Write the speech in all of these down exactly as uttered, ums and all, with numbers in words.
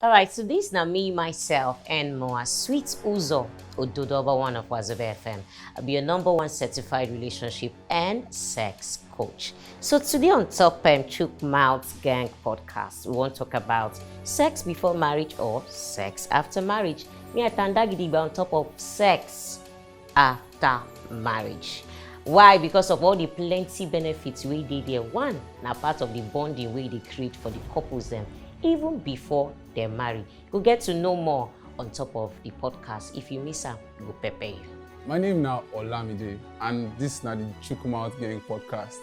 All right, so this now me, myself, and more sweet Uzo Ododoba, one of Wazobia F M. I'll be your number one certified relationship and sex coach. So today on Top M Chook Mouth Gang podcast, we want to talk about sex before marriage or sex after marriage. Me, I Tanda Gidigba on top of sex after marriage. Why? Because of all the plenty benefits wey dey there. One, na part of the bonding wey dey create for the couples dem, even before dem marry. You go get to know more on top of the podcast. If you miss am, e go pepper you. My name na Olamide, and this na the Chukwumouth Gang podcast.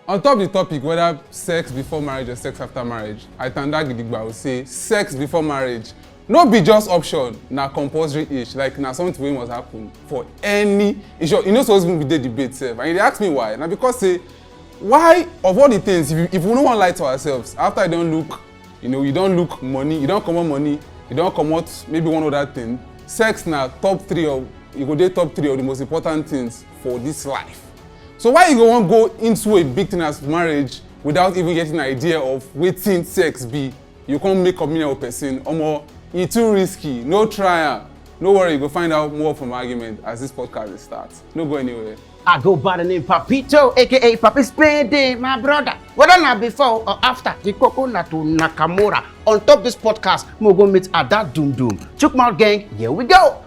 On top the topic whether sex before marriage or sex after marriage, I Tanda Gidigba will say sex before marriage no be just option, na compulsory ish, like na something wey must happen for any, in short, e no suppose even be dey debate sef. And you dey ask me why? Na because say, why of all the things, if, you, if we no wan lie to ourselves, after you don look, you know, you don look money, you don comot money, you don comot maybe one other thing, sex na top three of, e go dey top three of the most important things for this life. So why you go wan go into a big thing as marriage without even getting an idea of wetin sex be? You come make communion with person, omo, e too risky, no try am. No worry, you go find out more from argument as this podcast dey start. No go anywhere. I go by the name Papito, A K A Papi Spending, my brother. Whether na before or after, the coco na to Nakamura. On top this podcast, we go meet at that Doom Doom. Chukwumouth Gang, here we go.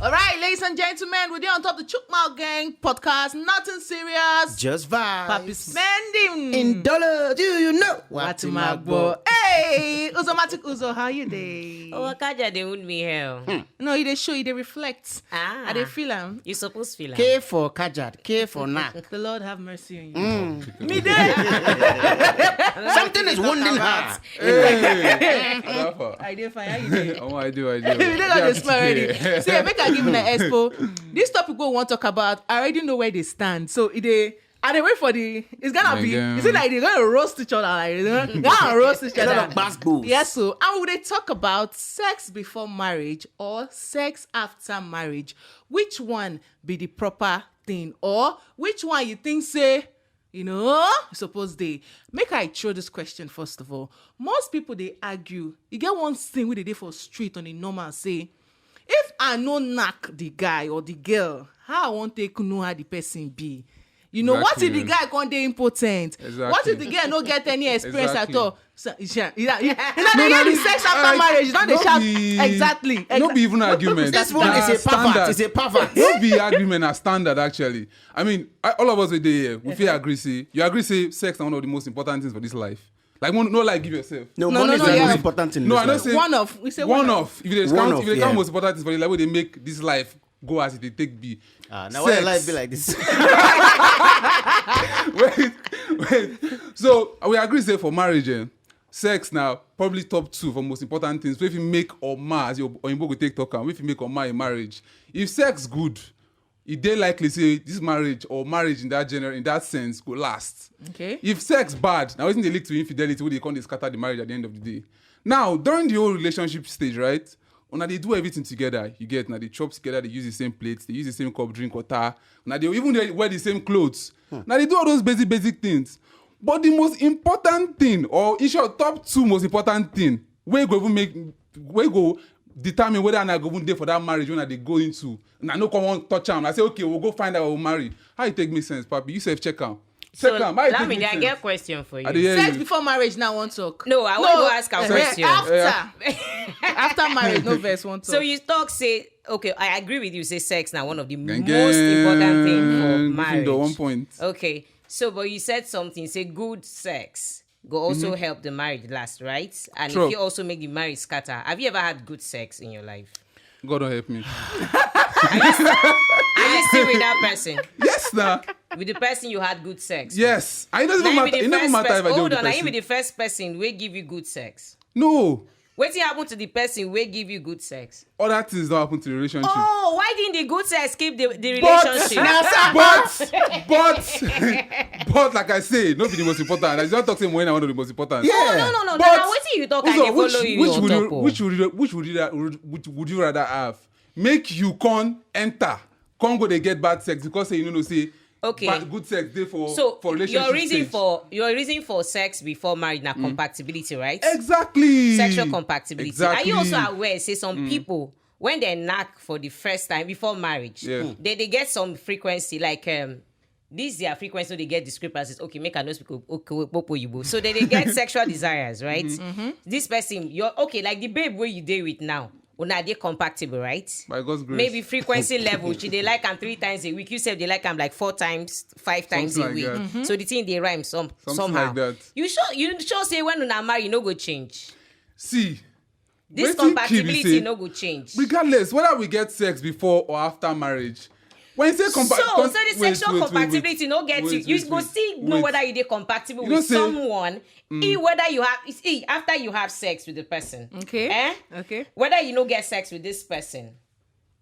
All right, ladies and gentlemen, we're there on top of the Chukwumouth Gang podcast. Nothing serious. Just vibes. Papi Spending. In dollar, do you know? What Magbo. Hey, Uzomatic Uzo, how you dey? Oh, Kaja, they wound me hell. Hmm. No, you dey show, you dey reflect. Ah. I dey feel am. You suppose feel am. K for Kajad, K for knack. The Lord have mercy on you. Mm. Me dey. Something is wounding her. Hey, I dey fine. How you dey? Oh, I do, I do. You dey like this already. Say, make I give you an expo. This topic we want talk about, I already know where they stand. So it dey I dey wait for the. It's gonna be. Is it like they're gonna roast each other? Like, they're gonna roast each other. Yes, so and we dey talk about sex before marriage or sex after marriage. Which one be the proper thing, or which one you think say, you know, suppose dey? Make I throw this question first of all. Most people dey argue. You get one thing wey dey dey for street on a normal say, if I no knack the guy or the girl, how I wan take know how the person be? You know, what if the guy come dey impotent? Exactly. What if the girl no get any experience at all? So, yeah, yeah, yeah. You know, they hear the sex after marriage, you know, they shout. Exactly. No be even argument. This one is a pervert. It's a pervert. No be argument, na standard, actually. I mean, I, all of us wey dey here, we fit agree say, you agree say sex na one of the most important things for this life. Like, no, no, like, give yourself. No, money is the most important thing. No, I know say one of. We say one of. If you dey count, if you dey count most important things for the life, wey dey make this life go as it dey take be. Ah, now why your life be like this? Wait, wait. So we agree say for marriage, eh, sex na probably top two for most important things. So if you make or ma, as your oyinbo go take talk am, if you make or ma in marriage, if sex good, e dey likely say this marriage or marriage in that general, in that sense, go last. Okay. If sex bad, na wetin dey lead to infidelity, wey dey come dey scatter the marriage at the end of the day. Now, during the whole relationship stage, right? Una dey do everything together. You get, una dey chop together, dey use the same plate, dey use the same cup, drink water. Una dey even dey wear the same clothes. Una dey do all those basic, basic things. But the most important thing, or in short, top two most important thing, wey go even make, wey go determine whether una go even dey for that marriage wey una dey go into. Una no come wan touch am. I say, okay, we'll go find out, we'll marry. How you take make sense, papi? You sef check am. Check am. How you take make sense? Lamidi, I get question for you. I dey hear you. Sex before marriage now wan talk. No, I wan go ask am question. After. After marriage, no vex wan talk. So you talk say, okay, I agree with you, say sex na one of the most important thing for marriage. Gryffindor, one point. Okay, so but you said something, say good sex go also help the marriage last, right? And if you also make the marriage scatter. Have you ever had good sex in your life? God don help me. Are you still with that person? Yes, na. With the person you had good sex with? Yes. I, it doesn't matter. It never matter if I dey with the person. Hold on, na him be the first person wey give you good sex? No. Wetin happen to the person wey give you good sex? Other things don happen to the relationship. Oh, why didn't the good sex keep the, the relationship? But, but, but like I say, no be the most important. I just talk say money na one of the most important. Yeah. No, no, no, no. But na wetin you talk, I dey follow you on top o. Which would you, which would you, which would you, which would you rather have? Make you come enter Come go dey get bad sex because say you no know say Okay. bad, good sex dey for So for relationship your reason stage. for your reason for sex before marriage na compatibility, right? Exactly. Sexual compatibility. Exactly. Are you also aware say some people, when they knack for the first time before marriage, Yeah. they, they get some frequency like um this their frequency, so they get discrepancies. Okay, make I no speak o- okay, popo you. So they, they get sexual desires, right? This person, you're okay, like the babe where you date with now, una dey compatible, right? By God's grace. Maybe frequency level, she dey like am three times a week. You said they like am like four times, five times Something a like week. That. So the thing they rhyme some Something somehow. Like that. You sure you sure say when una marry, you no go change. See, This wetin key be compatibility say, no go change. Regardless whether we get sex before or after marriage, when you say compa- So, con- so the wait, sexual wait, wait, compatibility wait, no get wait, you. You wait, go wait, still know wait. Whether you dey compatible You know with say- someone, e whether you have e after you have sex with the person. Okay. Eh? Okay. Whether you no get sex with this person,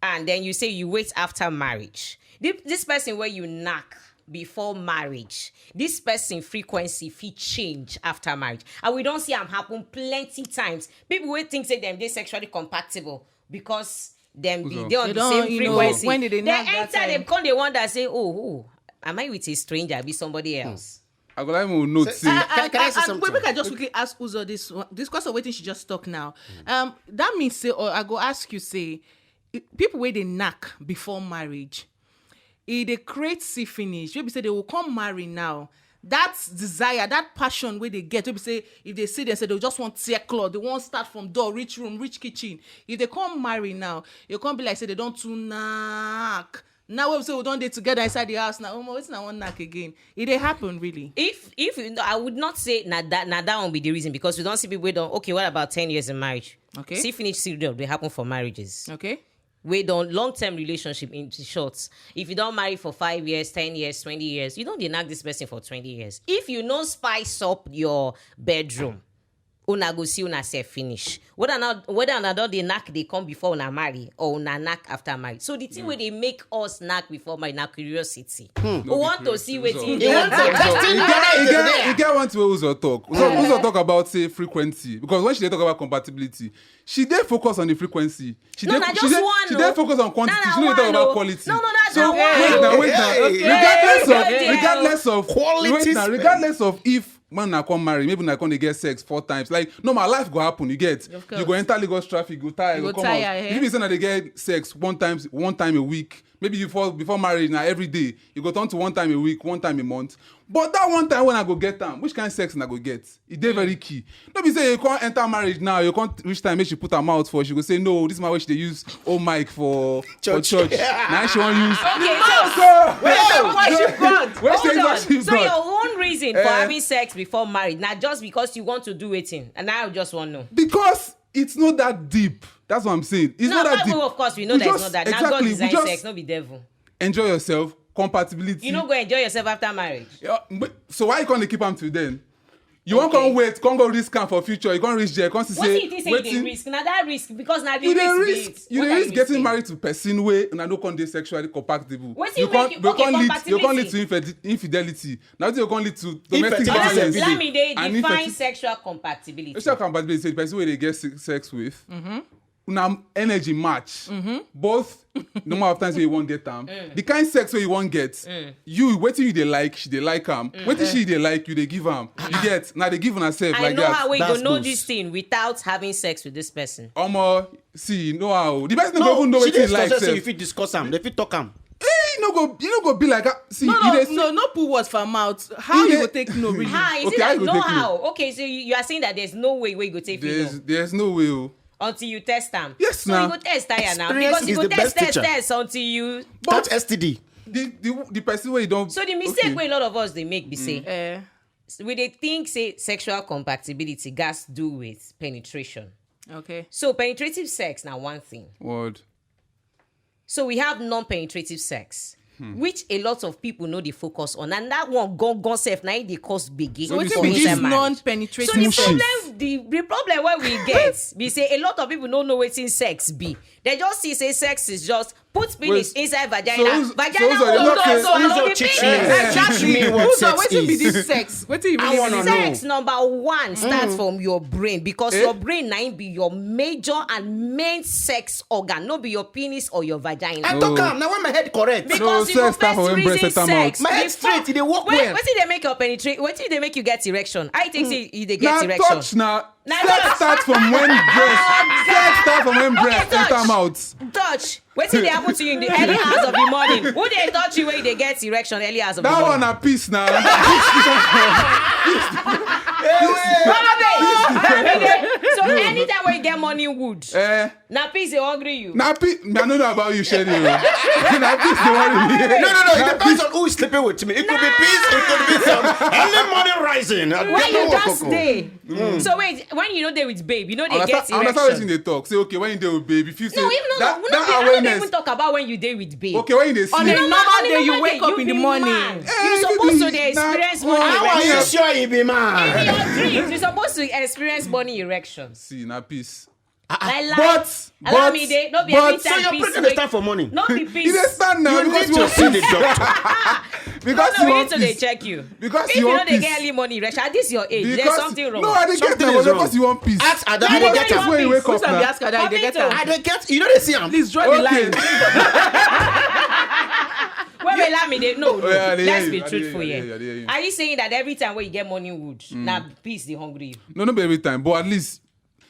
and then you say you wait after marriage. This, this person where you knack before marriage, this person frequency fit change after marriage, and we don't see am happen plenty times. People will think say them they sexually compatible because them be Uzo. they on They the don't, same you know, frequency. when they dey They knack that enter, they time. Come they wonder say, oh, oh, am I with a stranger? Be somebody else. I go like mo note say Can, can I say I- I- something? Wait, make I just quickly ask Uzo this one. This question waiting she just talk now. Um, that means say, or I go ask you say, i- people where they knack before marriage, if they create see finish, maybe say they will come marry now. That desire, that passion where they get, maybe say if they see them say they just want tear cloth, they want start from door, reach room, reach kitchen. If they come marry now, you can't be like say they don't too knack. Now we say we don't dey together inside the house now. Oh, it's not one knack again. It they happen really. If if you know, I would not say na that na that one be the reason, because we don't see people wey don't. Okay, what about ten years in marriage? Okay. See finish serial they happen for marriages. Okay. We don't long term relationship in short. If you don't marry for five years, ten years, twenty years, you don't dey knack this person for twenty years. If you no spice up your bedroom, una go see una self finish. Whether not whether una don dey knack dey come before una marry or una knack after marriage. So the thing wey dey make us knack before marriage na curiosity. We want to see wetin He wants to testing He get, he get, he get one thing wey Uzo talk. Uzo, Uzo talk about say frequency, because when she dey talk about compatibility, she dey focus on the frequency. She No, dey na she just dey, one she o. dey focus on quantity. Na, na She no dey talk one about o. Quality. No, no, that's So not one wait o. now, wait now. Hey, Regardless of hey, regardless of quality wait now, spend. Regardless of if man na come marry, maybe na come dey get sex four times. Like normal life go happen. You get Of course. You go enter Lagos traffic, you go tire, You you go go come tire, out. Eh? If you say na dey get sex one time, one time a week, maybe before before marriage na every day. You go turn to one time a week, one time a month. But that one time when I go get am, which kind of sex I go get? E dey very key. No be say you can't enter marriage now, you can't reach time make she put her mouth for. She go say no, this man wey she dey use oh mic for for Church. church. Now she wan use. Okay, so So, Wait, worship God. Where Hold say on. worship So your God? Own reason for Eh. Having sex before marriage, not just because you want to do it in, and I just want to know. Because it's not that deep. That's what I'm saying. It's No, not that that deep. way, of course, we know We that it's just- not that. Now God exactly, we design just- Sex, no be devil. Enjoy yourself, compatibility. You no go enjoy yourself after marriage. Yeah, but, so why you can't keep am till then? You won't Okay. Come wait, can't go risk am for future. You can't reach there, can't see What do say you think say you dey risk? Now that risk, because now the You dey risk, risk. Is, You what dey are risk you getting risking? Married to person wey una no come dey sexually compatible. Wetin You make can't. You You okay, can't lead. You can't lead compatibility. To infid- infidelity. Now you can't lead to domestic Infidelity. Violence. Let me dey And define infidelity. Sexual compatibility. Sexual compatibility is the person wey dey get se- sex with. Una energy match. Both normal of times wey you wan get am. The kind sex wey you wan get. You wetin you dey like, she dey like am. Wetin she dey like, you dey give am. You get na dey give una self I like know that. How we go That's know good. This thing without having sex with this person. Omo, see, no how. The person no go even know She wetin dey he like suggest say you sef. Fit discuss am. They fit talk am. Eh, you no go, you no go be like that. See, No, you no, dey see- no, no put words for mouth. How You you dey- go take no really? How is Okay, it how that you go no take no? How? Okay, so you, you are saying that there's no way where you go take There's, freedom. There's no way. Oh. Until you test them. Yes, So now. You go test tire now Experience because you is go the test, best test, teacher. Test until you. But That S T D. The the the person wey you don. So the mistake Okay. Wey a lot of us they make be say Eh, we they think say sexual compatibility has do with penetration. Okay. So penetrative sex now one thing. Word. So we have non-penetrative sex, which a lot of people know they focus on, and that one gone gone self now they cause big. So Maybe wetin be some this women. Non-penetrative? So the Mushy. Problem, the, the problem where we get, we say a lot of people don't know what in sex be. They just see say sex is just Put penis Wait, inside so vagina. who's- so Vagina who's- will you're not not saying- go Uzo, to the teach penis. me. Teach me what Uzo, sex wetin be is. This sex? Wetin you I really wanna mean? know. Sex number one starts from your brain because Eh? your brain na im be your major and main sex organ, no be your penis or your vagina. I talk am na when my head correct. Because So you go sex start first from when breast reason enter mouth. Sex My head before- straight, e dey work Wait, well. Wetin dey make your penetrate? Wetin dey make you get erection? I think say you dey get Na erection. Touch na. Na Sex touch. Start from when breast. Sex start from when breast touch. Enter mouth. Touch. Wetin dey happen to you in the early hours of the morning? Who dey touch you when you dey get erection early hours of the That morning? One na peace na. So anytime when you get morning wood, Eh, na peace dey hungry you. na peace. I no know about you, Shelly. Na peace dey worry me. No, no, no. It depends on who is sleeping with me. It could be peace. It could be some early morning rising. I When get you no just work. Dey. So wait, when you no dey with babe, you no dey get Understand understand wetin erection. Dey talk. Say okay, when you dey with babe, if you say No, even no, that no, that no, no, awareness. Even talk about when you dey with babe. Okay, when you dey On sleep. a No, normal no, day, you no, wake no, up in the be morning. Man. Eh, You supposed to baby, dey na- experience Wow. morning How are you erection. sure you be man? In your dreams, you supposed to experience morning erection. See, na peace. Lie, lie. But Allow but me dey. No be but every time So your peace pregnant wey- start for morning. No be You dey peace. stand now You because need you to want see the peace. Doctor. Because No, you we need want to dey peace. Check you. Because If you you no want dey peace. get early morning erection, this your age. There's Because something wrong. No, I dey get Something now is wrong. Because you want peace. Ask Ada. You I dey want get peace am. When you wake Who's up am now. Ask Ada? You dey get am. I dey get. You know they see am. Please draw the line. Wait, wait, let me dey. No, no. Oh, yeah, I dey hear Let's you, be I dey truthful hear you, I here. dey hear you, I dey hear you. Are you saying that every time when you get morning wood, na peace dey hungry you? No, no be every time, but at least.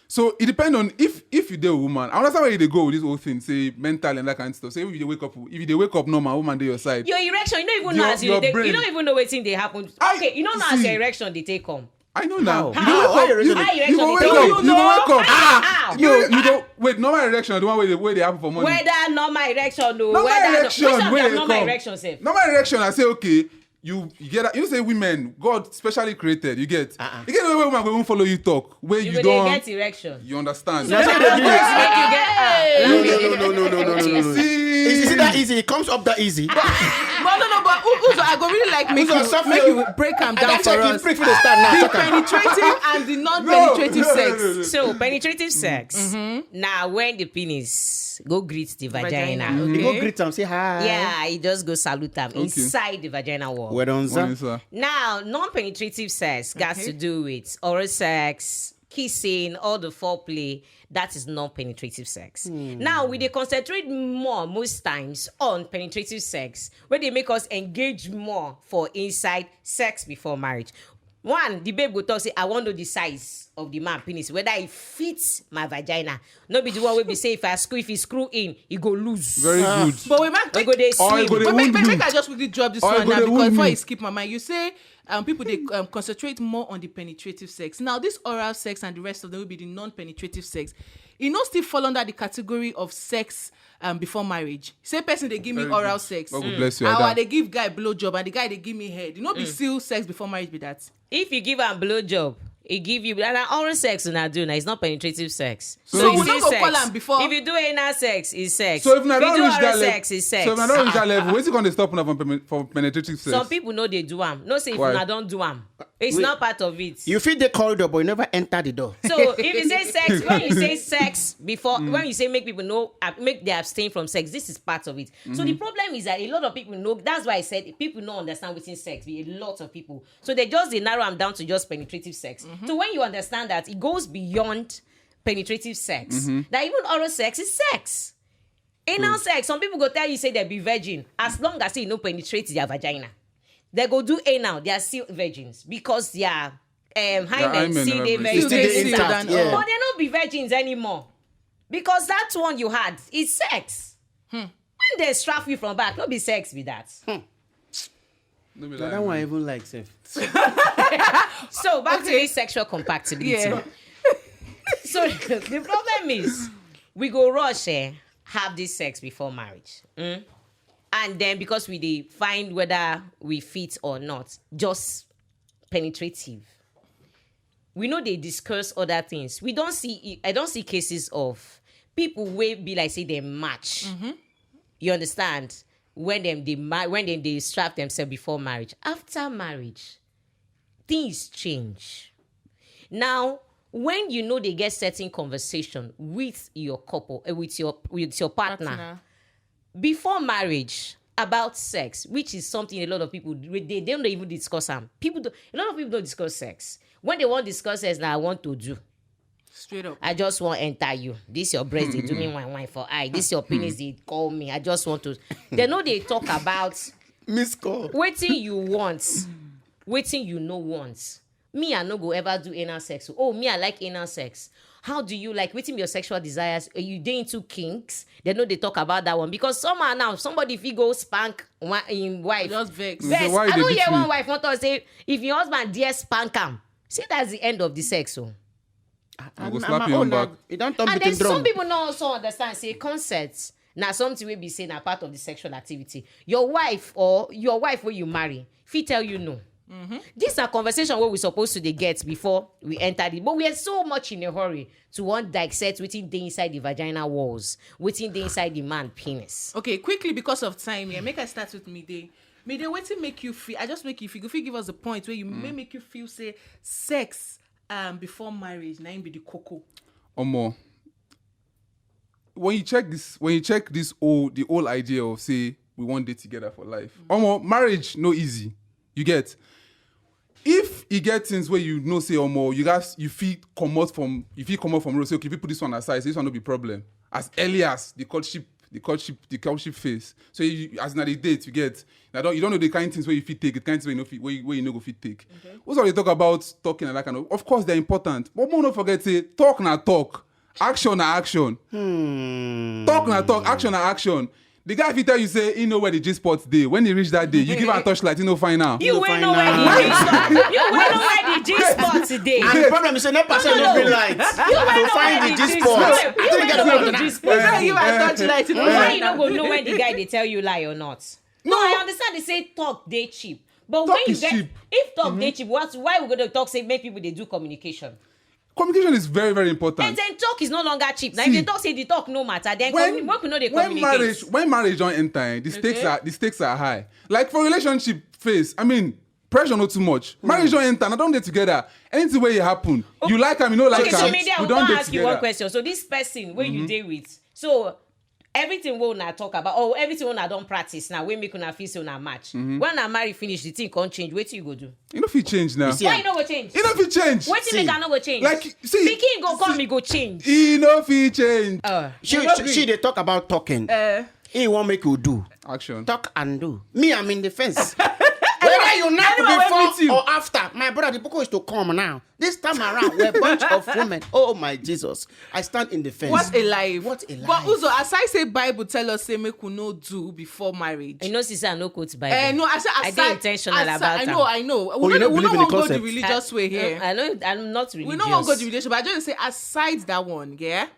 So it depends on if if you dey a woman. I understand where you dey go with this whole thing, say mental and that kind of stuff. Say if you dey wake up, if you dey wake up normal, woman dey your side. Your erection, you don't even Your- know as you your dey. brain. You don't even know wetin dey happen. I- Okay, you don't know as see. Your erection dey take come. I know now. How? You go How? wake How up. your You, erection you go dey wake take up. come? You go wake up. How? You, you go wait. Normal erection, the one where they where they happen for morning. Whether normal erection o, Normal whether erection, no, which of where them they normal come. Erection sef? Normal erection, I say okay. You you get that. You say women, God specially created. You get. Uh-uh. You get the way woman go even follow you talk. Where You you, go dey don't. Get erection. You understand. That's what they do. Make you get- ah, No, let me no, get- no, no, no, no, no, no, no, no. See. Is it that easy? It comes up that easy. But no, no, but Uzo, I go really like make Uzo, you suffer. Make you break am I down got for check us. If prick for the start now. The Talk am. Penetrative and the non-penetrative No, no, sex. no, no, no. So penetrative sex. Now when the penis go greet the vagina. Vagina. You go Okay. Greet am, say hi. Yeah, he just go salute am inside the vagina wall. Well done, Morning, sir. Sir. Now, non-penetrative sex got Okay. To do with oral sex, kissing, all the foreplay. That is non-penetrative sex. Now, we dey concentrate more most times on penetrative sex, where they make us engage more for inside sex before marriage. One, the babe go talk say, "I want to know the size of the man penis, whether it fits my vagina." No be the one wey be say if I screw, if he screw in, he go lose. Very good. But we make We go dey Or swim. it go dey But make, wound make, me. Make I just quickly drop this Or it one go now dey because wound before me. You skip my mind, you say um, people they um, concentrate more on the penetrative sex. Now, this oral sex and the rest of them will be the non-penetrative sex. It no still fall under the category of sex um, before marriage. Say person they give me Very oral good. Sex. God go bless you. Our Ada. They give guy blowjob and the guy they give me head. You know, be still sex before marriage be that. If you give am blowjob, he give you and na oral sex una do na. It's not penetrative sex. So It's we no still go call sex. Am before. If you do anal sex, it's sex. So if una If you don do reach oral that level, sex, it's sex. So if una don reach that level, wetin come dey stop una from pene- from penetrative sex? Some people no dey do am. No say if Why? Una don do am. It's Wait. Not part of it. You fit the corridor, but you never enter the door. So if you say sex, when you say sex before, when you say make people know, uh, make they abstain from sex, this is part of it. So the problem is that a lot of people know. That's why I said people don't understand what's in sex. A lot of people, so they just they narrow them down to just penetrative sex. So when you understand that it goes beyond penetrative sex, that even oral sex is sex. Anal sex, some people go tell you say they be virgin as long as you no penetrate their vagina. They go do anal, they are still virgins because their um, hymen hymen still never dey break. very Still dey Still intact. down. Yeah. But they no be virgins anymore because that one you had is sex. When they strap you from back, no be sex be that. No be That like one I even like safe. So back to Okay. This sexual compatibility. Yeah. So the problem is we go rush eh, have this sex before marriage. Mm? And then because we dey find whether we fit or not, just penetrative. We know they discuss other things. We don't see. I don't see cases of people wey be like say they match. You understand? When them they ma- when them they strap themselves before marriage. After marriage, things change. Now, when you know they get certain conversation with your couple, eh, with your with your partner, Partner. Before marriage, about sex, which is something a lot of people, they, they don't even discuss am. People do, a lot of people don't discuss sex. When they want discuss sex, now I want to do. Straight up. I just want enter you. This your breast, they do me wine wine for eye. This your penis, they call me. I just want to. They know they talk about Miss call. Wetin you want, wetin you no want. Me, I no go ever do anal sex. Oh, me, I like anal sex. How do you like? Wetin be your sexual desires? Are you dey into kinks? They know they talk about that one because somehow now somebody if he go spank one in wife. Just vex. Vex. Why I they don't beat hear me? One wife want to say if your husband dare spank am, say that's the end of the sex. Oh. I go slap you on back. You don't turn And then beating drum. Some people no also understand say consent na something wey be say na part of the sexual activity. Your wife or your wife wey you marry fit tell you no. These are conversation wey we suppose to dey get before we enter the, but we are so much in a hurry to wan dissect wetin dey inside the vaginal walls, wetin dey inside the man penis. Okay, quickly because of time here, make I start with Mide. Mide, wetin make you feel? I just make you feel. If you give us the point where you may make you feel say sex um before marriage, na im be the coco. Omo, when you check this, when you check this whole the whole idea of say we wan dey together for life, omo, marriage no easy. You get? If you get things where you know say omo, you guys you fit comot from you fit comot from road say okay, people this one aside, say this one no be problem. As early as the courtship, the courtship, the courtship phase. So you, as na the date you get, now don't you don't know the kind things where you fit take, the kind things where you know fit, where, you- where you no go fit take. What's all they talk about talking and that kind of? Of course they're important, but more don't forget say talk na talk, action na action. Talk na talk, action na action. The guy fit tell you say he know where the G spot dey. When he reach that day, you give am torchlight, he no find am. You No wey find know where out. the G spot. You wey know where the G spot dey. And the problem is say no person No, no no. be light. You wey To know find where the the G G spot. spot. You Think wey get know wrong where the now. G spot. Why you are torchlight? Why you no go know when the guy dey tell you lie or not? No, I understand they say talk dey cheap, but when Talk you is get cheap. If talk dey cheap, what why we go dey talk say make people dey do communication? Communication is very very important. And then talk is no longer cheap. Now See, if they talk say the talk no matter, then when, commu- make we no dey when communicate. marriage when marriage don enter, eh, the stakes Okay. are the stakes are high. Like for relationship phase, I mean, pressure not too much. Marriage don enter, I don dey together. Anything wey happen, you like am, you no like Okay, so am, maybe I we will don go dey ask you one together. Question. So this person where you dey with, so everything we una talk about or everything we una don practice now, wey make una feel say una match. When una marry finish, the thing come change. Wetin you go do? You no fit change now. See, Why you no go change? You no fit change. Wetin See, make I no go change? Like see, Pikin go come, e go change. He no fit change. Uh, she, You no she, gree. She dey talk about talking. Uh, He wan make you do. Action. Talk and do. Me, I'm in the fence. Whether you knock Anyone before beat you. Or after, my brother, the people is to come now. This time around, we're a bunch of women. Oh my Jesus! I stand in the fence. What a life! What a life! But Uzo, aside say Bible tell us say make we no do before marriage. You know, sister, I no quote Bible. Eh, no, I say I aside. dey intentional aside, about I am. know, I know. Oh, you no we believe no in the wan go the concept? religious way here. I, I know I'm not religious. We no wan go the religious, but I just say aside that one, yeah.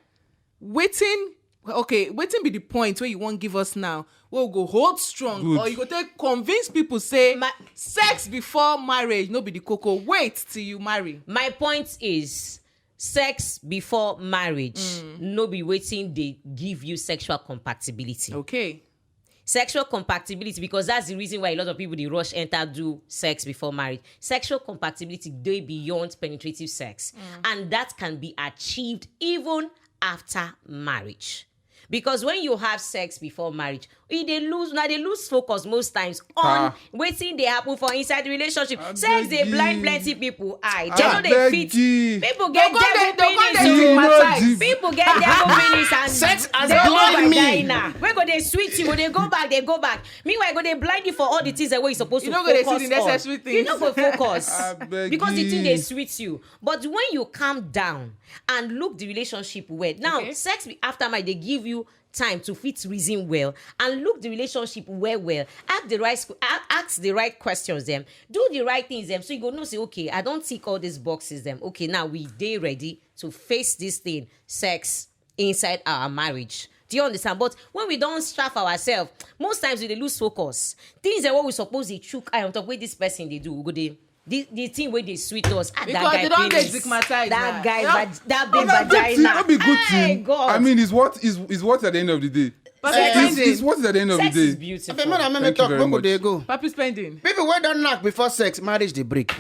Waiting, okay. Waiting be the point where you wan give us now. Where we go hold strong, Good. Or you go take convince people say My- sex before marriage no be the coco. Wait till you marry. My point is, sex before marriage Mm. no be wetin dey give you sexual compatibility. Okay. Sexual compatibility, because that's the reason why a lot of people dey rush enter do sex before marriage. Sexual compatibility dey beyond penetrative sex, and that can be achieved even after marriage. Because when you have sex before marriage, you dey lose, now they lose focus most times on Ah. Wetin dey happen for inside the relationship? Sex dey blind plenty people eye. They no dey fit. People get devil penis. People get devil penis and sex as blind me. Wey go dey sweet you, go dey go back, dey go back. Meanwhile, go dey blind you for all the things that wey you suppose to focus on. You no go focus because the thing dey sweet you. But when you calm down and look the relationship well, now sex after marriage dey give you time to fit reason well and look the relationship well well, ask the right ask the right questions dem, do the right things dem, so you go know say, okay, I don tick all these boxes dem. Okay, now we dey ready to face this thing, sex inside our marriage. Do you understand? But when we don strap ourselves, most times we dey lose focus. Things dem wey we suppose dey chook eye on top wey this person dey do, we go dey the the thing wey dey sweet us, ah, that guy penis, that guy, that big vagina. No be good thing. I mean, it's what is is what at the end of the day. It's what is at the end of the day. Abeg, make una make me talk, make we dey go. Papi spending. People wey don knack before sex, marriage dey break.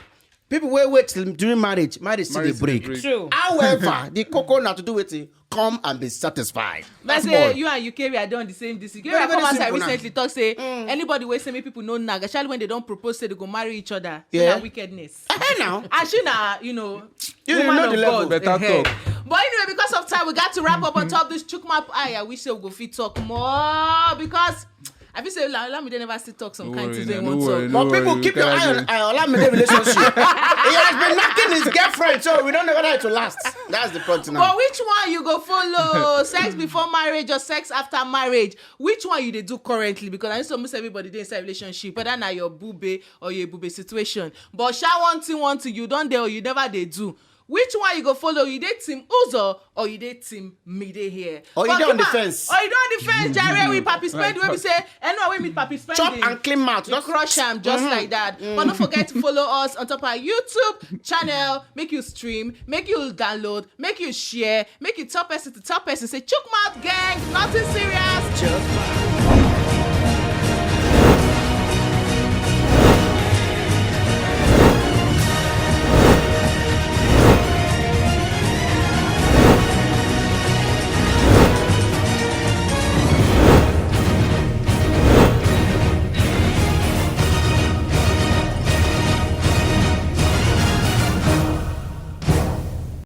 People wey wait till during marriage, marriage still dey break. True. However, the coco na to do wetin? come and be satisfied. Like That's say all. You and Eukarya don the same this. Very, Eukarya very come outside simple now. Recently talk say anybody wey say make people no nag, especially when they don propose say they go marry each other. Say Yeah. Na wickedness. Eh, now. And she na, you know, You woman know of the level. God. Better Eh-heh. talk. But anyway, because of time, we got to wrap up on top this Chukwuma. I, I wish say we go fit talk more because I feel say Ola- Olamide never still talk some No kind worry, things no, wey he no wan worry, talk. no But people worry, keep your tell eye you. on uh, Olamide relationship. He has been knocking his girlfriend, so we don't know whether it will last. That's the point now. But which one you go follow? Sex before marriage or sex after marriage? Which one you dey do currently? Because I know almost everybody dey inside relationship, whether na your bube or your bube situation. But sha one thing, one thing you don dey or you never dey do. Which one you go follow? You dey team Uzo or you dey team me dey here? Or you But dey on keep the am- fence. Or you dey on the fence, Jare. We papi spend wey we say anyone wey meet papi spend Chop dey- and clean mouth. dey Just crush am just like that. But don't forget to follow us on top our YouTube channel. Make you stream, make you download, make you share, make you tell person to tell person. Say Chukwuma Gang, nothing serious.